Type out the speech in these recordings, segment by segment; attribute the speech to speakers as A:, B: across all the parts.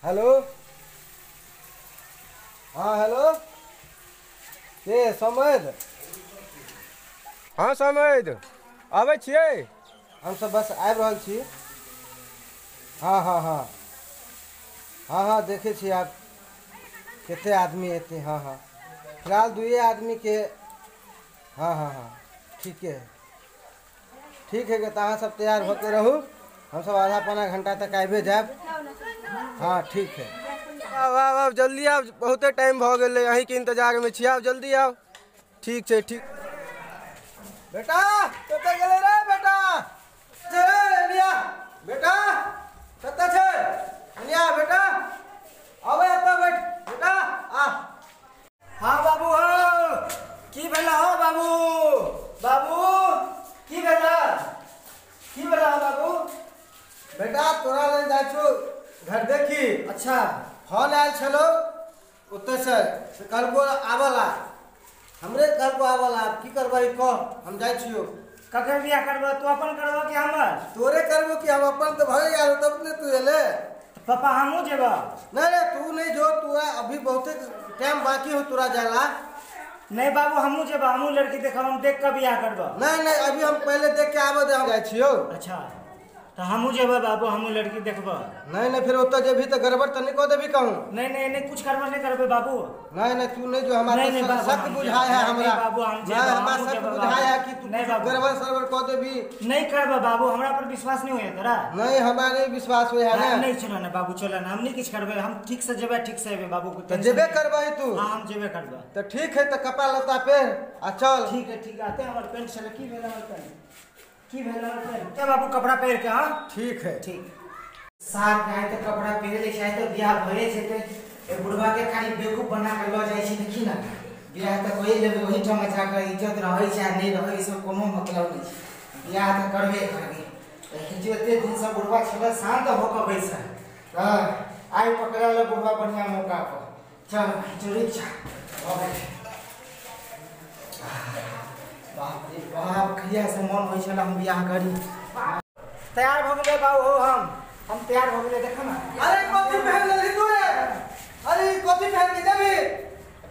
A: Hello. हाँ hello, के समद?
B: हाँ समद, आबै छियै?
A: हमसब बस आबि रहल छी। हाँ हाँ हाँ हाँ हाँ देखै छी आब कते आदमी एतै। हाँ हाँ फिलहाल दुए आदमीके। हाँ हाँ हाँ ठीके है, ठीक है। तऽ अहाँ सब तैयार होके रहू, हमसब आधा पौना घंटा तक आबिए जायब। हाँ ठीक है।
B: आउ आउ आउ जल्दी आउ, बहुते टाइम भऽ गेलै, अहीँके इंतजारमे छी। आउ जल्दी आउ। ठीक छै ठीक।
A: बेटा कतऽ गेलै रे बेटा? छै बेटा कतऽ छै? एनिया बेटा, आबै एतऽ बैठ बेटा। आ
C: हाँ बाबू, हो की भेला हो बाबू? बाबू की भेला, की भेला हो बाबू?
A: बेटा तोरा लग जाइ छौ घर देखी।
C: अच्छा
A: फोन आयल छलो ओतऽसँ, से कहलको आबऽ ला, हमरे कहलको आबऽ ला। की करबै कह, हम जाइ छियौ।
C: ककर बियाह करबऽ तू? अपन करबऽ कि हमर?
A: तोरे करबो कि हम अपन? तऽ भए गेल तब ने तू एले।
C: पापा हमहूँ जेबऽ।
A: नहीं नहीं तू नहीं जो, तू अभी बहुते टाइम बाकी हो तोरा जाला।
C: नहीं बाबू हमहूँ जेबऽ, हमहूँ लड़की देखब, हम देख कऽ बियाह करबऽ।
A: नहीं नहीं अभी हम पहले देख के आबऽ दे, हम जाइ छियौ।
C: अच्छा तऽ हमहूँ जेबऽ बाबू, हमहूँ लड़की देखबऽ।
A: नहीं नहीं फिर ओतऽ जेबही तऽ गड़बड़ तऽ नहीं कऽ देबही कहूँ?
C: नहीं नहीं नहीं कुछ गड़बड़ नहीं करबै बाबू।
A: नहीं नहीं तू नहीं जो, हमारा शक बुझाए है हमरा।
C: बाबू हम जेबऽ,
A: हमरा शक बुझाए है कि तू गड़बड़ सड़बड़ कऽ देबही।
C: नहीं करबै बाबू, हमरा पर विश्वास नहीं होइए तोरा?
A: नहीं हमरा नहीं विश्वास होइए है ना।
C: नहीं चलो ना बाबू, चलो ना, हम नहीं किछु करबै, हम ठीक से जेबै, ठीक से एबै बाबू।
A: तऽ जेबे करबै तू?
C: हाँ हम जेबे करबै।
A: तऽ ठीक है, तऽ कपड़ा लत्ता पहिर आ चल।
C: ठीक है ठीक है। आते हमर पेंट छलै, की भेल हमर पेंट? की भेल हमर पेंट? क्या बाबू कपड़ा पहिर के? हाँ
A: ठीक है
C: ठीक। साफ आइ तऽ कपड़ा पहिरे लै छै, आइ तऽ बियाह भए जेतै। ए बुढ़वा के खाली बेवकूफ बना के लऽ जाइ छै। देखी ना बियाह तऽ कए लेबै, ओहिठाम जाकऽ इज्जत रहै छै आ नहि रहै, ई सब कोनो मतलब नहि छै। बियाह तऽ करबे करबै। लेकिन जे एते दिनसँ बुढ़वा छलै शान्त भऽ कऽ बैसल, हँ आइ पकड़ल बुढ़वा बढ़िआँ मौका पर। चल भाइ चलू, जा भऽ गेलै। बाप रे बाप, कहियासँ मन होइ छलै हम बियाह करी। तैयार भऽ गेलै बाबू, हो हम तैयार भऽ गेलै। देख ना।
A: अरे कथी पहिन लेलही तू रे? अरे कथी पहिन के जेबही?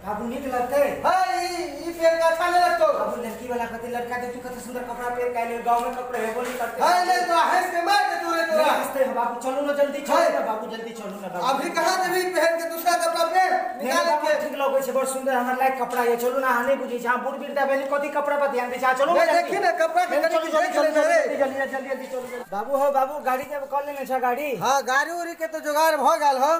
C: बाबू नीक लगतै?
A: है ई पहिन के अच्छा नहीं लगतौ।
C: बाबू लड़की वाला कहतै लड़का के तू कते सुंदर कपड़ा पहिर के आइले, गाँव में कपड़ा हेबो नहीं करतै।
A: है नहीं तोरा हंस के मार दे तोरे तोरा।
C: नहीं हंसते हैं बाबू, चलू ना जल्दी, चलू ना बाबू जल्दी चलू ना बाबू।
A: अभी कहाँ जेबही पहिन के? दूसरा कपड़ा पहिन निकाल के।
C: ठीक लगै छै, बड़ सुंदर हमर लायक कपड़ा ये। चलू ना, अहाँ नहीं बुझै छी, अहाँ बूढ़ वृद्धा भेली कथी कपड़ा पर ध्यान दै छी। चलू
A: ना देखी ना कपड़ा के कनी देख ले रे।
C: जल्दी जल्दी जल्दी चलू बाबू। हो बाबू गाड़ी के कऽ लेने छ गाड़ी?
A: हाँ गाड़ी उड़ी के तो जुगाड़ भऽ गेल हो,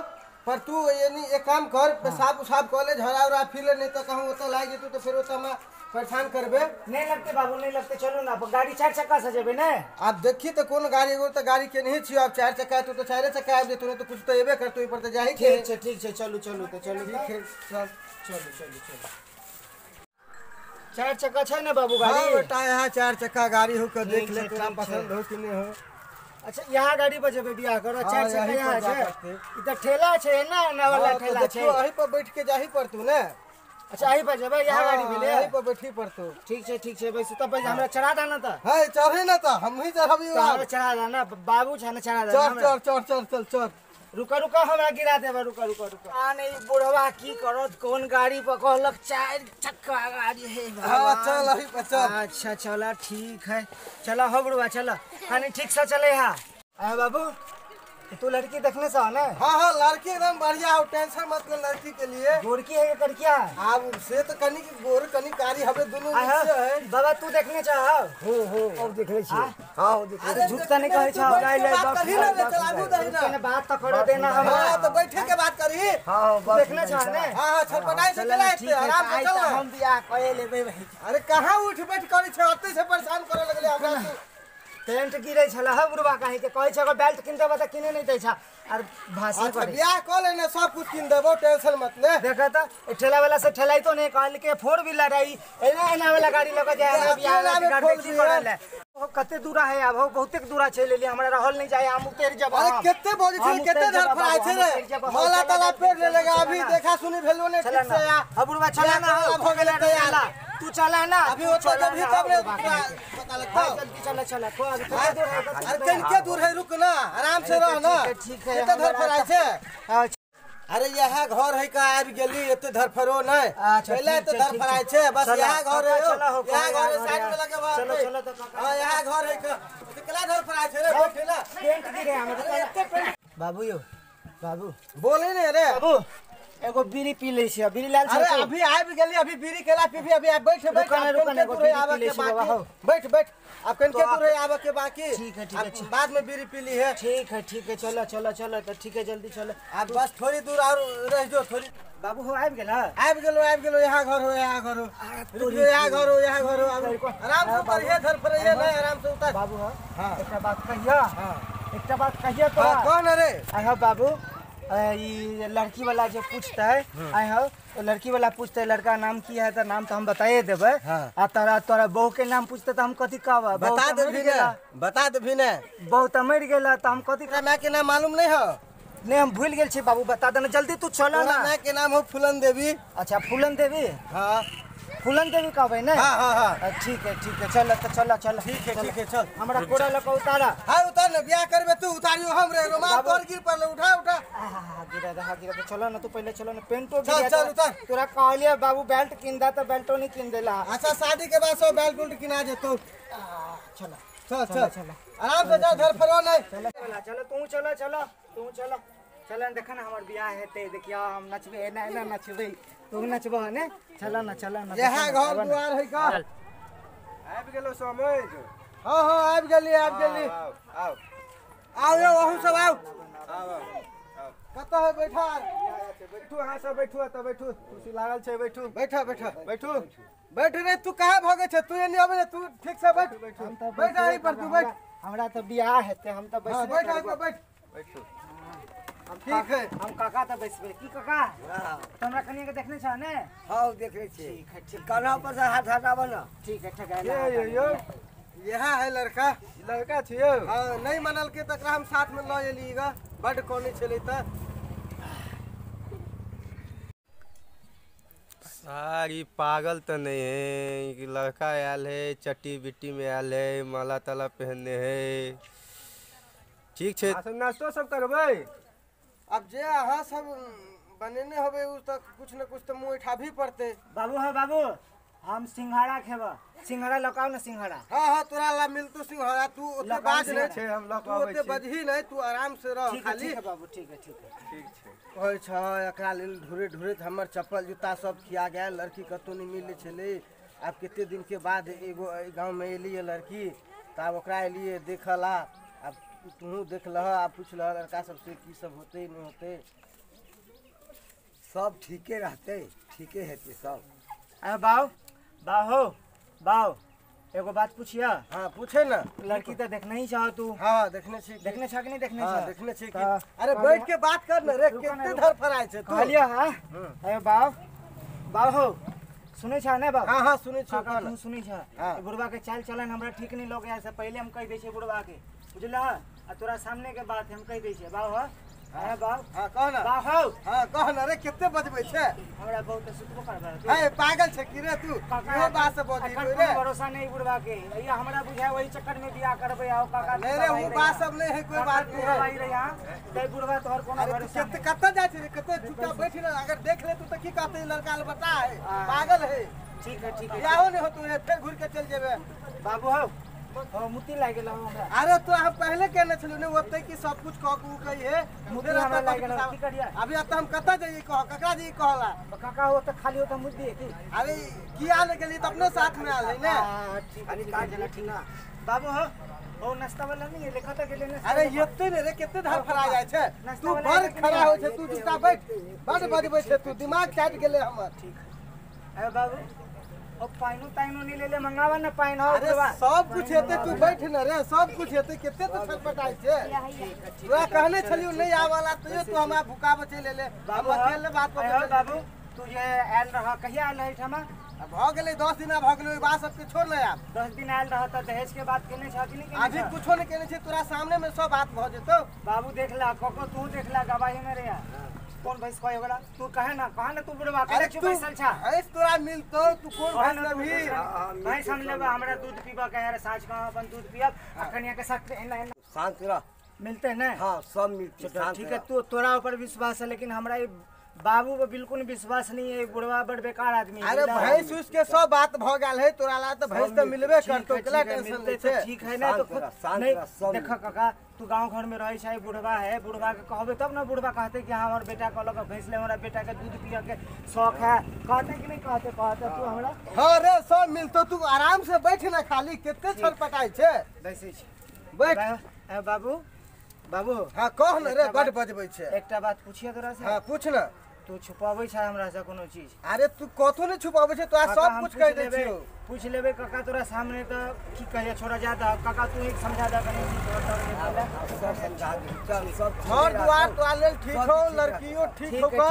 A: पर तू यानी एक काम कर, पेशाब उसाब कऽ ले, झड़ा उड़ा फिर ले, नहीं तो कहूँ ओतऽ लागि जेतौ तऽ फेर ओतऽ हमरा परेशान करबे।
C: नहीं लगते बाबू नहीं लगते, चलू ना। गाड़ी चारि चक्का से जेबै ने?
A: आब देखी तऽ कोन गाड़ी, एगो तऽ गाड़ी केनहे छियौ। आब चारि चक्का हेतौ तऽ चारिए चक्का आबि जेतौ, नहीं तऽ कुछ तऽ एबे करतौ, ओहि पर तऽ जाही के।
C: ठीक छै ठीक छै, चलू चलू तऽ चलू।
A: ठीक है चल
C: चलू चलू चलू। चारि चक्का छै ने बाबू गाड़ी?
A: हाँ बेटा यहाँ चारि चक्का गाड़ी हो के देख ले, तोरा पसंद हो कि नहीं हो।
C: अच्छा यहाँ गाड़ी पर जेबै बियाह करऽ? चारि चक्का यहाँ छै? ई तऽ ठेला छै ना, ना वाला ठेला छै।
A: अही पर बैठ के जाही पड़तौ ने।
C: अच्छा अही पर जेबै, यहाँ गाड़ी भेलै,
A: अही पर बैठी पड़तौ।
C: ठीक छै ठीक छै, बैसू तब। हमरा चढ़ा दे ना तऽ।
A: है चढ़ी ना तऽ हमही चढ़बी।
C: हमरा चढ़ा दे ना बाबू, छै ना चढ़ा दे।
A: चढ़ चढ़ चढ़ चढ़ चल चढ़।
C: रुका रुका हमरा गिरा देबै, रुका रुका रुका। आ नहीं बुढ़वा की करत, कोन गाड़ी पर कहलक चारि चक्का गाड़ी है।
A: हाँ चल अही पर चल।
C: अच्छा चला ठीक है, चला हो बुढ़वा चला, कनी ठीक से चले। हा आ बाबू तू लड़की देखने से हो ना?
A: हाँ हाँ लड़की एकदम बढ़िया हो, टेंशन मत ले लड़की के लिए।
C: गोरकी है कड़किया?
A: आब से तो कनी गोर कनी कारी हवे दोनों मिक्स है।
C: बाबा तू देखने चाह?
B: हो हो अब देखले छी। हां हो देखले।
C: झूठ त नहीं कहै छ?
A: नहीं नहीं बात करही ना, चलाबू दही ना।
C: बात त कर देना हमरा।
A: हां तो बैठे के बात करही।
B: हां
C: बात देखने चाह ने?
A: हां हां छटपटाई से चला एते आराम से चल।
C: हम बियाह कए लेबै भाई।
A: अरे कहां उठ बैठ करै छ, अते से परेशान करे लगले हमरा तू।
C: पेंट गिरै छला ह बुढ़वा काहे के कहै छ अगर बेल्ट किन देबा त किने नहीं दै छ। आर भाषण
A: अच्छा बियाह क लेने सब कुछ किन देबो, टेंशन मत ले।
C: देख त ठेला वाला से ठेलाई तो नहीं, कहल के फोर व्हीलर आई एना एना वाला गाड़ी लऽ के जाय हमरा बियाह वाला गाड़ी की करल है। ओ कते दूरा है आब, हो बहुते दूरा चलि एलियै, हमरा रहल नहीं जाय, हम उतर जब।
A: अरे कते बजै छै, कते धर फराइ छै रे, माला ताला पेड़ ले लेगा। अभी देखा सुनी भेलो ने ठीक से।
C: आ बुढ़वा चला ना,
A: भऽ गेलै तैयार।
C: तू चला ना
A: अभी ओतऽ जबही तब ने पता लगतौ।
C: जल्दी चला चला को अरे
A: कनिके दूर है, रुक ना, आराम से रह ना।
C: ठीक है,
A: एते धरफराइ छै। अरे यह घर है का आबि गेली, एते धरफरो नहीं। पहले एते धरफराइ छै, बस यह घर है, यह घर है, साइड में लगे बात।
C: चलो चलो तो काका।
A: हां यह घर है का, एते केला धरफराइ छै रे, बैठ ना।
C: पेंट गिरे हमरा एते पेंट। बाबू यो बाबू
A: बोले ने रे
C: बाबू, एगो बीड़ी पी लै छी, बीड़ी लाल छै।
A: अरे अभी आबि गेली, अभी बीड़ी केला पीबी, अभी आप बैठ बैठ, दूर है आबे के बाकी, बैठ बैठ, आप कनके दूर है आबे के बाकी।
C: ठीक है ठीक है,
A: बाद में बीड़ी पी ली है।
C: ठीक है ठीक है, चलो चलो चलो तो ठीक है, जल्दी चलो।
A: आप बस थोड़ी दूर और रह जो थोड़ी।
C: बाबू हो आबि गेला?
A: आबि गेलो आबि गेलो, यहाँ घर हो, यहाँ घर हो, यहाँ घर हो, यहाँ घर हो। आराम से उतरिए, धर पर नहीं, आराम से उतर।
C: बाबू हो
A: हां
C: एकटा बात कहिया।
A: हां
C: एकटा बात कहिया तो
A: कौन रे?
C: आहा बाबू, ई लड़की वाला जो पूछता है, आए हो तो लड़की वाला पूछते है लड़का नाम की है, तो नाम तो हम बताइए देबै।
A: हाँ।
C: आ तोरा तोरा बहू के नाम पूछते तो हम कथी कहब?
A: बता देबी ने, बता देबी ने।
C: बहू तो मरि गेला तो हम कथी?
A: माय के नाम मालूम नहीं हो?
C: नहीं हम भूल गेल छी बाबू, बता देना जल्दी, तू चल ना।
A: माय के नाम हो फूलन देवी।
C: अच्छा फूलन देवी।
A: हाँ
C: फूलन देवी कहबै ने?
A: हाँ हाँ हाँ
C: ठीक है ठीक है, चल तो चल चल।
A: ठीक है ठीक है चल,
C: हमरा कोड़ा लऽ कऽ उतारा।
A: हाँ उतार ना, बियाह करबे तू उतारियो हम रे, रोमाल तोर गिर पड़ले, उठा उठा।
C: हां गिरा रहा गिरा, चलो ना तू पहले चलो ना, पेंटो
A: चल चल उतार।
C: तोरा कहलिए बाबू बेल्ट किन दा तो बेल्टो नहीं किन देला।
A: अच्छा शादी के बाद सब बेल्ट उल्ट किना जेतो।
C: चल
A: चल चल चल, आराम से जा, धर फरो नहीं।
C: चल चल तू चल चल तू चल चल, देख ना हमर बियाह हेतै, देखिया हम नचबै, एना एना नचबै, तू नचबह ने? चल ना चल ना,
A: यह घर द्वार है का।
B: आबि गेलो समझ?
A: हां हां आबि गेली आबि गेली।
B: आओ आओ
A: आओ यो अहूँ सब आओ।
B: आओ आओ
A: कतऽ है बैठा?
B: बैठू अहाँ सब बैठू, एतऽ बैठू, कुर्सी लागल छै, बैठू
A: बैठा बैठा
B: बैठू
A: बैठ रे। तू कहाँ भगै छै? तू एने आबे ने, तू ठीक से बैठ बैठ, एही पर तू बैठ।
C: हमरा तऽ बियाह हेतै, हम तऽ बैसबे।
A: बैठ एही पर बैठ
B: बैठू।
A: ठीक है,
C: हम काका तो बैसबे की काका?
D: हां
C: तो हमरा कनिया के देखने छ ने?
D: हां देखने छी।
C: ठीक है ठीक,
D: कान्हा पर से हाथ हटाब ना।
C: ठीक है ठीक है।
B: ये यो
A: यह है लड़का,
B: लड़का छियो।
A: हां नहीं मनल के तकरा हम साथ में ल एली गा, बड कोनी छलै त।
B: सारी पागल तो नहीं है कि लड़का आयल है, चट्टी बिट्टी में आयल है, माला ताला पहनने है। ठीक छै, नाश्तो सब करबै?
A: अब जे अहाँ सब बनेने होबे उ त कुछ न कुछ त मुँह उठाबही पड़तै।
C: बाबू हाँ बाबू, हम सिंघाड़ा खेब, सिंघाड़ा लकाओ ना सिंघाड़ा।
A: हाँ हाँ तोरा ला मिलतो सिंघाड़ा, तू ओते बाज नहीं
B: छै, हम
A: तू ओते बजही नहीं, तू आराम से रह खाली।
C: ठीक है बाबू, ठीक है ठीक है
B: ठीक छै।
A: कहै छ एकरा लेल ढूरे ढूरे हमर चप्पल जूता सब खिया गेल, लड़की कतौ नहीं मिलै छलै। आब कते दिन के बाद एगो गाँव में एली लड़की, त आब ओकरा एलियै देखला। आब तू देख लह, आब पूछ लह लड़का सबसे की सब होते नहीं होते।
D: सब ठीके रहते, ठीके हेतै सब।
C: अरे बाऊ बाऊ बाऊ, एगो बात पूछिया?
A: हाँ पूछे ना।
C: लड़की तो देखने ही चाहो तू?
A: हाँ देखने छी।
C: देखने छा कि नहीं देखने?
A: हाँ देखने छी। अरे बैठ के बात कर ना रे, कितने धर फराइ छै तू?
C: कहलिया। हाँ अरे बाऊ बाऊ हो, सुनै छा ने बाबू?
A: हाँ हाँ सुनै छी।
C: तू सुनै छा? बुढ़वा के चाल चलन हमरा ठीक नहीं लगे, से पहले हम कह दै छियै बुढ़वा के, बुझलह? आ तोरा सामने के बात हम कह दै छियै बाऊ। हाँ अरे बाऊ,
A: हाँ कह ना
C: बाऊ।
A: हाँ कह ना रे, कितने बजबै छै?
C: हमरा बहुत सुतबो करबै तू।
A: हे पागल छै की रे तू? इहो बात से बजै
C: रे, भरोसा नहीं बुढ़वा के, ये हमरा बुझाय वही चक्कर में बियाह करबै। आओ काका
A: नहीं रे, उ बात सब नहीं है, कोई बात नहीं है
C: भाई रे। यहां ते बुढ़वा तोहर कोनो भरोसा
A: नहीं। कत कत जाय छै रे, कत चुपचाप बैठ ना, अगर देख ले तू त की कहते लड़का ल बता है पागल है।
C: ठीक है ठीक है,
A: बियाहो नहीं होतो रे, फेर घुर के चल जेबे।
C: बाबू हो हो मुती लाग गेल हमरा।
A: अरे तो हम पहले कहने छलु ने ओते कि सब कुछ कह कु कही है,
C: मुती हमरा लाग गेल, की करिया
A: अभी? त हम कत जाइए कह, ककरा जाइए कहला?
C: काका हो त खाली हो त मुद दिए की?
A: अरे किया ले गेली त अपने साथ में आल है ने।
C: ठीक है ठीक ठीक ना बाबू हो, ओ नाश्ता वाला नहीं है लेखा त गेले ने।
A: अरे एते ने रे, केते धार फरा जाय छै तू, बड़ खड़ा हो छै तू, चुपचाप बैठ, बड़ बजबै छै तू, दिमाग चाट गेले हमर।
C: ठीक अरे बाबू, ओ पाइनो ताइनो नहीं ले ले, मंगावा ना पाइन हो।
A: अरे सब कुछ हेतै, तू बैठ न रे, सब कुछ हेतै, केते तो छटपटाइ छै। तोरा कहने छलियौ नहीं आवाला, तैयो तू हमरा भुका बचे ले ले।
C: बाबू
A: अकेले बात
C: कर बाबू, तू जे आयल रह, कहिया आयल रह एठमा?
A: भ गेलै 10 दिन भ गेलै, ओइ बात सबके छोड़ ले। आब
C: 10 दिन आयल रह त दहेज के बात केने छ कि नहीं केने?
A: अभी कुछो नहीं केने छै, तोरा सामने में सब बात भ जेतौ।
C: बाबू देख ला, कको तू देख ला, गवाही में रे। कौन भैंस कहे ओकरा तू कहे ना कहा ना तू बुढ़वा के तू बैसल छा
A: भैंस तोरा मिलतो तू कौन भैंस लेबही
C: भैंस हम लेबा हमरा दूध पीबा के यार साँझ का अपन दूध पियब आ कनिया के साथ एना एना
D: शांत रह
C: मिलते ना
D: हां सब मिलते शांत
C: ठीक है तू तोरा ऊपर विश्वास है लेकिन हमरा ये बाबू पर बिल्कुल विश्वास नहीं है बुढ़वा बड़ बेकार आदमी है
A: अरे भैंस उस के सब बात भ गेल है तोरा ला त भैंस त मिलबे करतो केला टेंशन नहीं छै
C: ठीक है ना तो खुद नहीं देख काका तू गांव घर में रहे छै बुढ़वा है बुढ़वा के कहबे तब ना बुढ़वा कहते कि हां हमर बेटा कहलक भैंस ले हमरा बेटा के दूध पिया के शौक है कहते कि नहीं कहते कहते तू हमरा
A: हां रे सब मिलतो तू आराम से बैठ ना खाली कते छटपटाइ छै
C: बैसै छै
A: बैठ
C: बाबू बाबू
A: हां कह न रे बड बजबै छै
C: एकटा बात पूछिए तोरा से
A: हां पूछ ना
C: तू छुपाबै छै हमरा से कोनो चीज
A: अरे तू कथो नहीं छुपाबै छै तोरा सब कुछ कह दै छियो
C: पूछ लेबे काका तोरा सामने त की कहिए छोड़ा जा द काका तू एक समझा द कनी
D: सब समझा दे चल सब
A: घर द्वार तोरा लेल ठीक हो लड़कियों ठीक हो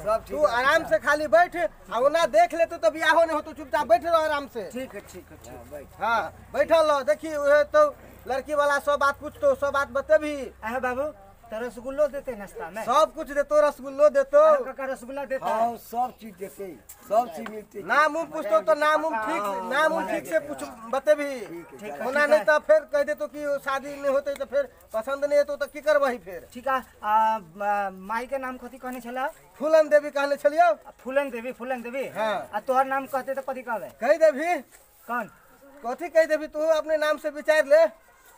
D: सब
A: तू आराम से खाली बैठ आ ओना देख ले तो बियाहो नहीं हो तो चुपचाप बैठ रह आराम से
C: ठीक है ठीक है ठीक
D: बैठ
A: हां बैठल रह देखी उहे तो लड़की वाला सब बात पूछतो सब बात बतेबी
C: अहे बाबू तो रसगुल्लो देते नाश्ता में
A: सब कुछ देतो रसगुल्लो देतो
C: काका रसगुल्ला देता
D: हां सब चीज देते सब चीज मिलते
A: नाम उम पूछतो तो नाम उम ठीक नाम उम ठीक से पूछ बतेबी ओना नहीं तो फिर कह देतो कि शादी नहीं होते तो फिर पसंद नहीं हेतो तो की करबही फिर
C: ठीक है माई के नाम कथी कहने छला
A: फूलन देवी कहने छलियो
C: फूलन देवी फूलन देवी
A: हां
C: आ तोहर नाम कहते तो कथी कहबे
A: कह देबी
C: कौन
A: कथी कह देबी तू अपने नाम से विचार ले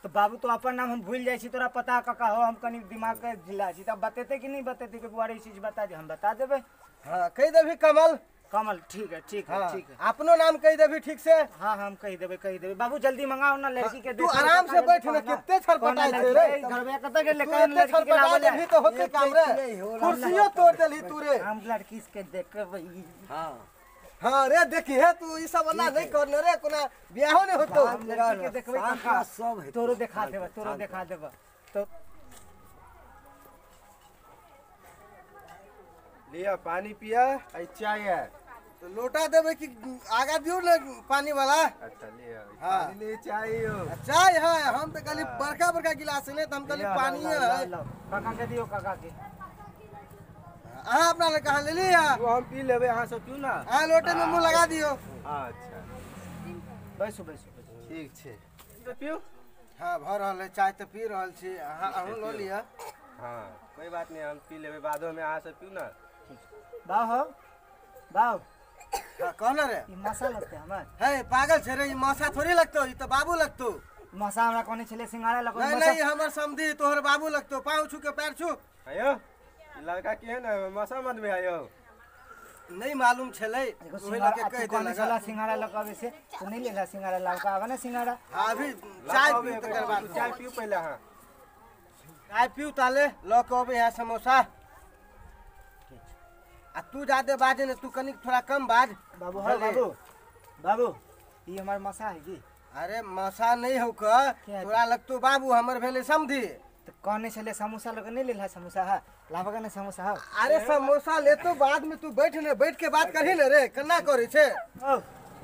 C: तो बाबू तो अपन नाम हम भूल जाय छी तोरा पता काका हो हम कनी दिमाग के ढीला छी तब बतेते कि नहीं बतेते कि बुआरी चीज बता दे हम बता देबे
A: हां कह देबी कमल
C: कमल ठीक है ठीक है ठीक है
A: अपनो नाम कह देबी ठीक से
C: हां हम कह देबे बाबू जल्दी मंगाओ ना लड़की के
A: तू आराम से बैठ ना कितने छटपटाइ छै रे
C: घरवे कत के लेके
A: लड़की के लाबे देबी तो होते काम रे कुर्सियो तोड़ देली तू रे
C: हम लड़की के देखबै
D: हां
A: हां रे देखी है तू ई सब ना नहीं करने रे कोना बियाहो नहीं होतो
C: लड़की के देखबै काका
D: सब है
C: तोरो देखा देबे तोरो देखा देबे तो
B: लिया पानी पिया आ चाय है
A: तो लोटा देबे कि आगा दियो ना पानी वाला
B: अच्छा लिया पानी नहीं चाहिए
A: चाय है हम तो खाली बड़का बड़का गिलास ले तो हम खाली पानी है
C: काका के दियो काका के
A: अहाँ अपना ले कहाँ ले लिया
B: वो हम पी लेबे अहाँ सब पीऊ ना
A: हां लोटे में मुंह लगा दियो
B: अच्छा
C: बैसू बैसू
B: ठीक छै तो पीऊ
A: हां भ रहल है चाय तो पी रहल छी अहाँ अहूँ ल लिया
B: हां कोई बात नहीं हम पी लेबे बादो में अहाँ सब पीऊ ना
C: बाव हो बाव
A: हां कौन रे
C: ई मसा लगते हमर
A: हे पागल छै रे ई मसा थोड़ी लगतो ई तो बाबू लगतो
C: मसा हमरा कोने छले सिंगाड़ा लगो
A: नहीं नहीं हमर समधी तोहर बाबू लगतो पाँव छू के पैर छू
B: आयो लड़का के है ना मसा मत में आयो
A: नहीं मालूम छले ओही लके कह देला
C: छला सिंगाड़ा लगावे से तो नहीं लेला सिंगाड़ा लावका आवे ना सिंगाड़ा
A: हां अभी चाय पी तकर बाद
B: चाय पीऊ पहले हां
A: चाय पीऊ ताले ल के अबे है समोसा आ तू ज्यादा बाजे ने तू कनी थोड़ा कम बाज
C: बाबू हो बाबू बाबू ई हमर मसा है की
A: अरे मसा नहीं हो क तोरा लगतो बाबू हमर भेले समधी
C: तो कहने छले समोसा लग नहीं लेला समोसा है लाबा ने समोसा है
A: अरे समोसा ले तो बाद में तू बैठ ने बैठ के बात करही ने रे कन्ना करे छे
C: ओ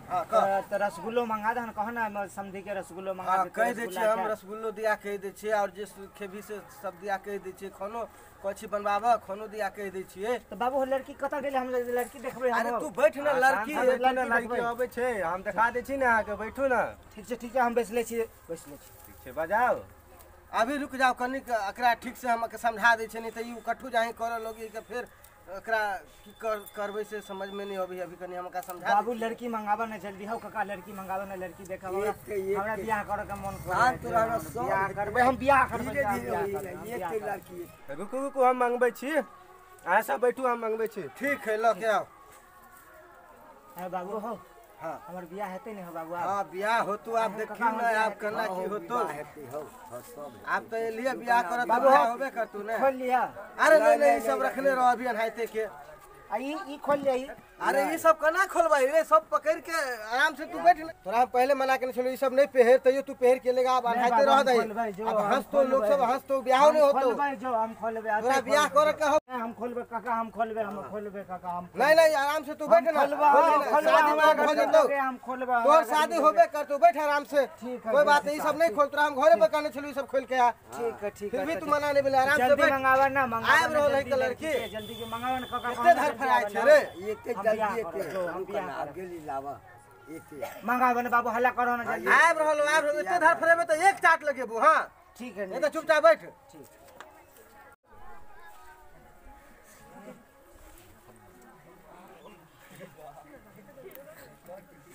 A: हां कह
C: तो रसगुल्लो मंगा दहन कह ना समधी के रसगुल्लो मंगा
A: हां कह दे छी हम रसगुल्लो दिया कह दे छी और जे खेबी से सब दिया कह दे छी खानो कछि बनवाबा खानो दिया कह दे छी
C: तो बाबू लड़की कत गेल हम लड़की देखबै
A: अरे तू बैठ ने लड़की
B: लड़की आबै छै हम देखा दे छी ने अहाँ के बैठू ना
C: ठीक छै हम बैसले छी ठीक
B: छै बजाओ
A: अभी रुक जाओ कनिक एकरा ठीक से हम समझा दै छै नहीं तो ई कट्ठू जाही करऽ लगी के फिर एकरा की करबै से समझ में नहीं अभी अभी कनी हमका समझा
C: बाबू लड़की मंगावा ना जल्दी हो काका लड़की मंगावा ना लड़की देखा हमरा बियाह करे के मन कर बियाह करबै हम बियाह करबै
D: एक के लड़की
B: रुकू रुकू हम मंगबै छी अहाँ सब बैठू हम मंगबै छी
A: ठीक है ल के आओ
C: है बाबू हो
A: हां
C: हमर बियाह हेतै ने हो बाबू
A: हां बियाह होतो आप देखी ना आप कन्ना की होतो
D: हेतै हो सब
A: आप तो एलिए बियाह करत बाबू होबे करतू ने
C: खोल लिया
A: अरे नहीं नहीं सब रखने रहो अभी अनहाइते के
C: आ ई खोल लिया
A: अरे ई सब कना खोलबाई रे सब पकड़ के आराम से तू बैठ तोरा पहले मना के छलो ई सब नहीं पहर तैयो तू पहर के लेगा अब अनहाइते रह दई अब हंस तो लोग सब हंस तो बियाह नहीं होतो
C: खोलबै जो हम खोलबै
A: तोरा बियाह करे के
C: हम खोलबे काका, हम खोलबे, हम खोलबे काका, हम
A: नहीं नहीं आराम से तू बैठ ना, शादी में हो जेतौ,
C: हम खोलबे,
A: तोर शादी होबे कर, तू बैठ आराम से, कोई बात नहीं, ई सब नहीं खोल, तोरा हम घरे पर कहने छलु ई सब खोल के आ।
C: ठीक है ठीक है,
A: फिर भी तू मना नहीं भेलै, आराम से
C: जल्दी मंगावा ना, मंगावा
A: आबि रहल है त लड़की,
C: जल्दी के मंगावा ना काका,
A: कते धर फराय छै रे,
D: एते जल्दी एते हम बियाह गेली लावा एते
C: मंगावा ना बाबू, हल्ला करो ना जल्दी,
A: आबि रहल आबि रहल, एते धर फरेबे त एक चाट लगेबो। हां
C: ठीक है,
A: नहीं त चुपचाप बैठ।
C: ठीक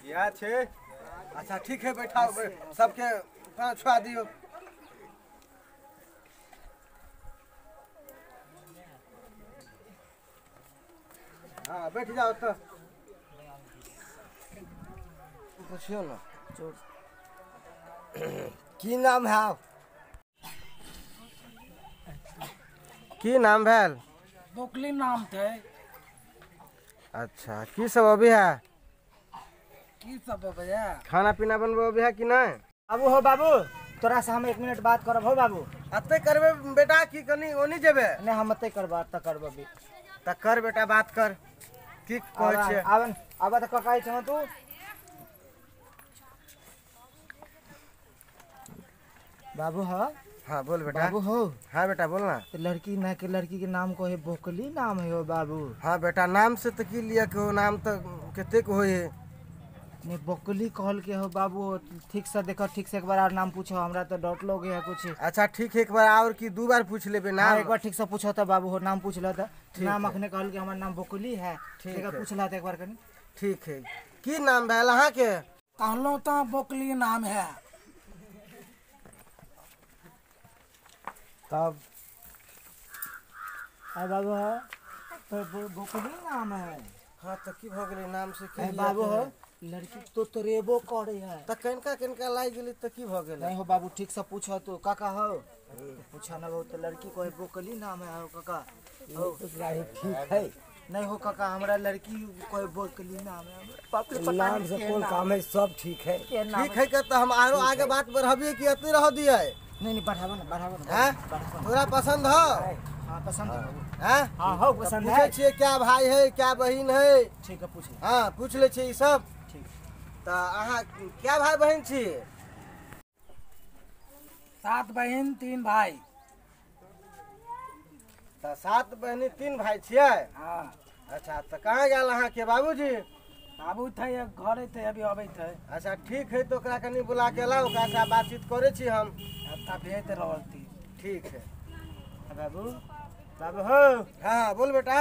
B: या छे।
A: अच्छा ठीक है, बैठाओ सबके पाँव छुआ दियो। हाँ बैठ जाओ तो पूछियो ना
D: की नाम है?
A: की नाम भेल?
E: बोकली नाम थे।
A: अच्छा की सब अभी है?
E: की सब भैया
A: खाना पीना बनबो अभी है कि नहीं?
C: बाबू हो बाबू, तोरा से हम 1 मिनट बात करब हो बाबू।
A: अते करबे बेटा की कनी ओनी जेबे?
C: नहीं हम अते करब, अते करब अभी।
A: त कर बेटा बात कर, की कहै छे?
C: आवन आबा त ककाई छ तू। बाबू हो।
A: हाँ बोल बेटा।
C: बाबू हो।
A: हाँ बेटा बोल ना।
C: तो लड़की ना के लड़की के नाम को है बोकली नाम है हो बाबू।
A: हाँ बेटा नाम से तो की लिया के हो, नाम तो कतेक होय है।
C: नहीं बोकली कहल के हो बाबू, ठीक से देखो, ठीक से एक बार और नाम पूछो, हमरा तो डॉट लोग है कुछ।
A: अच्छा ठीक है, एक बार और की 2 बार पूछ लेबे नाम।
C: हाँ, एक बार ठीक से पूछो तो बाबू हो, नाम पूछ लो तो नाम अखने कहल के हमर नाम बोकली है, ठीक है पूछ ला तो एक बार कनी।
A: ठीक है, की नाम भेल अहाँ के?
E: कहलो तो बोकली नाम है।
A: तब
C: आ बाबू हो तो बोकली नाम है।
A: हाँ तो की भ गेलै नाम से की
C: बाबू हो? लड़की तो तोरेबो करे है।
A: त कनका कनका लागि गेलै त की भ गेलै?
C: नहीं हो बाबू ठीक से पूछो तो काका हो, पूछा ना बहुत, लड़की को है बोकली नाम है हो काका।
D: हो ठीक है।
C: नहीं हो काका हमरा लड़की को है बोकली नाम है। बाप रे पता
D: नाम से कोन काम है, सब ठीक है।
A: ठीक है के त हम आरो आगे बात बढ़ाबिए कि एते रह दिए?
C: नहीं नहीं बढ़ाबो ना, बढ़ाबो ना।
A: हैं तोरा पसंद हो?
C: हां पसंद है।
A: हैं
C: हां हो पसंद है।
A: पूछै छियै क्या भाई है क्या बहिन है?
C: ठीक है पूछ ले।
A: हां पूछ ले छियै ई सब।
C: ठीक
A: त अहाँ क्या भाई बहन छी?
E: 7 बहन 3 भाई।
A: त 7 बहन 3 भाई छियै?
E: हां।
A: अच्छा त कहाँ गेल अहाँ के बाबूजी?
E: बाबू थे घरे थे, अभी अबै थे।
A: अच्छा ठीक है, तो ओकरा कनी बुला के लाओ, ओकरा से बातचीत करे छी हम।
E: तब भेज रहल थी।
A: ठीक है
C: बाबू। बाबू हो।
A: हाँ बोल बेटा।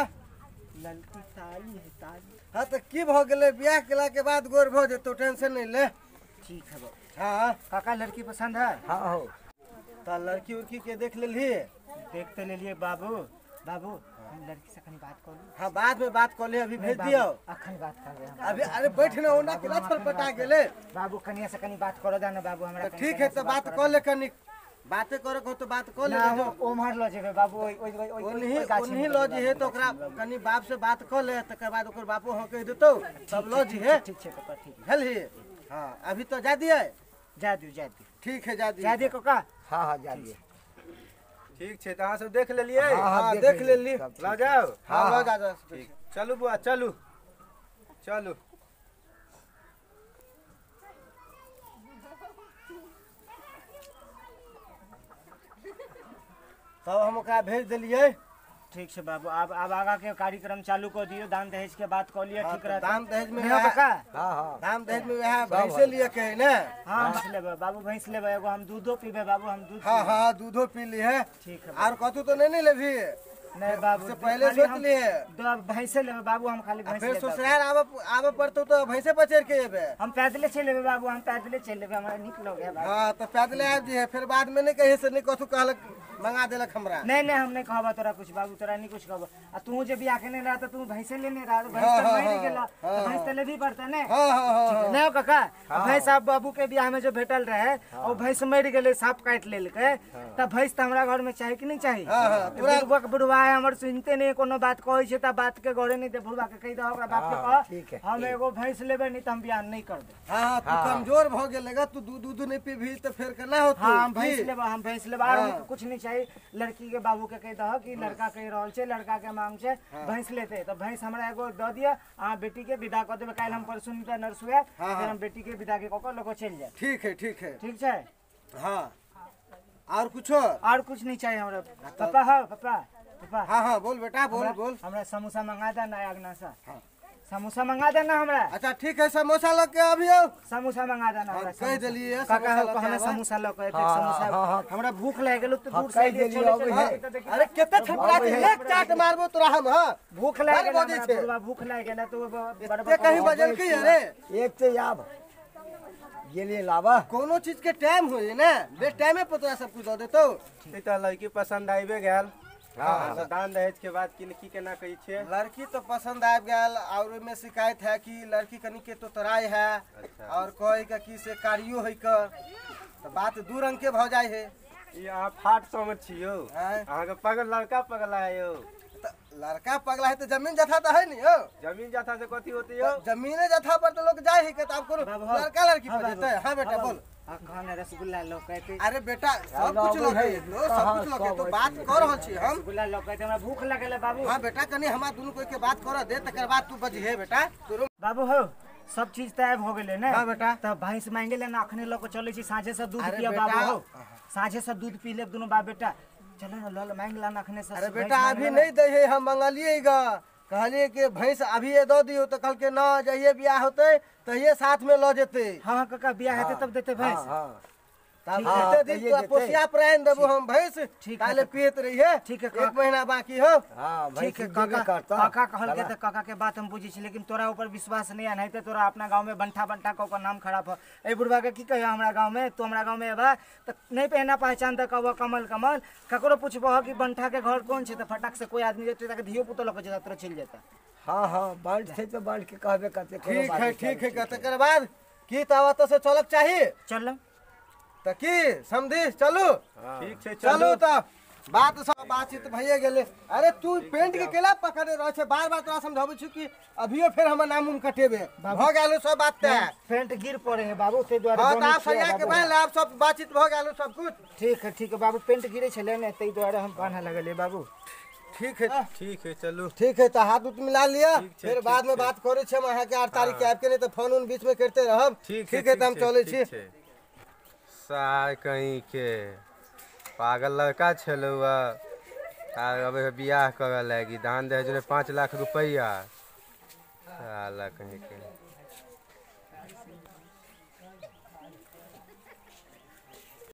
C: लड़की ताली है ताली।
A: हाँ तो की भ गेलै, बियाह केला के बाद गोर भ जेतौ, टेंशन नहीं ले।
C: ठीक है बाबू।
A: हाँ
C: काका लड़की पसंद है?
D: हाँ हो।
A: त लड़की उड़की के देख लेलही?
C: देख तो लेलिए बाबू। बाबू हम लड़की से कनी बात कर लू?
A: हाँ बाद में बात कर ले, अभी भेज दियो।
C: अखन बात कर रहे
A: अभी। अरे बैठ ना, ओना केला छटपटा गेलै।
C: बाबू कनिया से कनी बात करो दा ना बाबू हमरा।
A: ठीक है तो बात कर ले, कनी बातें करे को तो बात कर ले।
C: ना ओमहर ल जेबे बाबू, ओइ ओइ ओइ
A: ओन्ही ल जेहे तो ओकरा कनी बाप से बात कर ले, तकर बाद ओकर बापो हो कह देतौ तब ल जेहे।
C: ठीक छै काका ठीक
A: भेलही? हां अभी तो जा दिए?
C: जा दियो जा दियो।
A: ठीक है जा दियो।
C: जा दियो काका।
D: हां हां जा दियो।
B: ठीक छै त अहाँ सब देख लेलियै?
A: हां देख लेली।
B: ल जाओ।
A: हां ल जा।
B: ठीक चलू बुआ चलू चलू।
A: तब हम ओकरा भेज देलियै।
C: ठीक छै बाबू, आब आब आगा के कार्यक्रम चालू कर दियो, दान दहेज के बात कर लियो। ठीक रहत
A: दान दहेज में?
C: काका
D: हां हां
A: दान दहेज में वह भैंसे लिए के है ना?
C: हां भैंस लेबै बाबू, भैंस लेबै एगो, हम दूधो पीबै बाबू, हम दूध।
A: हां हां दूधो पी ली है।
C: ठीक है।
A: और कथू तो नहीं नहीं लेभी?
C: नहीं बाबू
A: से पहले सोच लिए
C: भैंसे लेबै बाबू, हम खाली भैंस
A: फिर
C: लेबै।
A: ससुराल आबे आबे पड़तो तो भैंसे पचर के एबे?
C: हम पैदले चल लेबै बाबू, हम पैदले चल लेबै, हमरा नीक लगे है बाबू।
A: हां तो पैदले आबि जइहे, फिर बाद में नहीं कहे से नहीं कथू कहलक मंगा देलक हमरा।
C: नहीं नहीं हम नहीं कहबा तोरा कुछ बाबू, तोरा नहीं कुछ कहबा। आ तू जे बियाह केने रहा त तू भैंसे लेने रहा, भैंस त मरि गेला, त भैंस त लेबही पड़तै ने।
A: हां हां हां
C: नहीं काका, भैंस आप बाबू के बियाह में जो भेटल रहे और भैंस मर गेलै, सांप काटि लेलकै, तब भैंस तऽ हमरा घर में चाही कि नहीं चाही? बुढ़वा के बुढ़वा है हमर, सुनते नहीं कोनो बात कहै छै तऽ बात के गौरे नहीं दे। बुढ़वा के कहि दह, ओकरा बाप के कह हम एगो भैंस लेबै, नहीं तऽ हम बियाह नहीं करबै।
A: हां तू कमजोर भ गेलेगा, तू दूध दूध नहीं पीबी तऽ फेर केना होतौ?
C: हां हम भैंस लेबै, हम भैंस लेबै, आर कुछ नहीं चाही। लड़की के बाबू के कहि दह कि लड़का कहि रहल छै, लड़का के मांग छै भैंस लेते, तऽ भैंस हमरा एगो दऽ दिअ, अहाँ बेटी के विदा कऽ देबै। काल्हि हम परसू नरसू आयत, फिर हम बेटी के विदा के कऽ कऽ लऽ कऽ चलि जायब।
A: ठीक है ठीक है
C: ठीक छै।
A: हाँ और कुछो?
C: और कुछ नहीं चाहिए हमरा। पापा हो पापा, पापा।
A: हाँ हाँ बोल बेटा बोल बोल।
C: हमरा समोसा मंगा दे ना अगना से। हाँ। समोसा मंगा देना हमरा।
A: अच्छा ठीक है, समोसा लग के अभी आओ।
C: समोसा मंगा देना हमरा।
A: कह देलिए
C: काका हो हमें समोसा लग के, एक समोसा हमरा भूख लाग गेल त दूर से चले चले।
A: अरे केते छपरा के एक चाट मारबो तोरा हम। हां
C: भूख लाग गेल, भूख लाग गेल तो
A: बड़ कहीं बजल की। अरे
D: एक ते आब गेलिए लावा,
A: कोनो चीज के टाइम होय ना, बे टाइमे पर तोरा सब कुछ दऽ देतौ।
B: ई त लड़की पसंद आइबे गेल। हाँ दान दहेज के बाद की की केना कहै छै?
A: लड़की तो पसंद आबि गेल, और ओहिमे शिकायत है कि लड़की कनी के तो तराय है। अच्छा। और कहे के की से कारियो है के, तो बात दू रंग के भ जाय है।
B: ई अहाँ फाट समझ छियो, अहाँ के पागल लड़का पगला है यो।
A: लड़का पगला है तो जमीन जथा तो है नहीं हो।
B: जमीन जथा से कथी होती हो?
A: जमीने जथा पर तो लोग जाए है के, तो आपको लड़का लड़की पर जेतै। हां बेटा बोल।
C: खाना रसगुल्ला लौकैते।
A: अरे बेटा सब कुछ लौकै, सब कुछ लौकै तो बात कर रहल छी हम।
C: रसगुल्ला लौकैते, हमरा भूख लागल है बाबू।
A: हां बेटा कनी हमरा दुनू कोई के बात कर दे, तकर बाद तू बजिहे बेटा। तोरो
C: बाबू हो सब चीज तय भ गेलै ने।
A: हां बेटा
C: त भैंस मांगे ले ना, अखने लऽ के चलै छी, साँझे से दूध पिया बाबू हो, साँझे से दूध पी लेब दुनू बाप बेटा। चलो ना लल मांग ला ना अखने से।
A: अरे बेटा अभी नहीं दे है, हम मंगलिए गा, कहलिए कि भैंस अभी ये दऽ दियो, तो कहलके ना जहिए बियाह होते तहिए साथ में ल जेते।
C: हां काका बियाह हेतै तब देते भैंस।
A: हां तब देते दिन तो पोसिया पर आनि देबो हम भैंस, काले पियत रहिए।
C: ठीक है,
A: एक महीना बाकी हो।
D: हां
C: ठीक है काका, काका कहलके त काका के बात हम बुझै छी, लेकिन तोरा ऊपर विश्वास नहीं आनैते तोरा अपना गांव में बंठा बंठा क नाम खराब हो। ए बुढ़वा के की कहियो, हमरा गांव में तू हमरा गांव में एबा त नहीं पहना पहचान त कहबो कमल कमल, ककरो पूछबो कि बंठा के घर कोन छै त फटाक से कोई आदमी जेतै त धियो पुतो ल के जेतै, तोरा चलि जेतै।
D: हां हां बांट छै त बांट के कहबे करते।
A: ठीक है ठीक है, तकर बाद की तावा त से चलक चाही।
C: चल
A: त की समझी चलू।
B: ठीक छै
A: चलू, त बात सब बातचीत भइए गेलै। अरे तू पेंट के केला पकड़े रह छै, बार बार तोरा समझाबै छी कि अभियो फेर हमर नाम उम कटेबे। भ गेल सब बात त
C: पेंट गिर पड़े है बाबू, ते दुआरे।
A: हां त आप सरिया के बान्ह आब सब बातचीत भ गेल सब कुछ।
C: ठीक है ठीक है बाबू, पेंट गिरे छलै ने तै दुआरे हम बान्ह लगलियै बाबू।
A: ठीक है
B: ठीक है चलू।
A: ठीक है त हाथ उत मिला लिया, फिर बाद में बात करै छी हम अहाँ के 8 तारीख के आबि के, नहीं त फोन उन बीच में करते रहब। ठीक है त हम चलै छी।
B: सार कहीं के पागल लड़का छलौ आ अब बियाह करऽ लागी, दान दहेज में 5 लाख रुपया। साला कहीं के।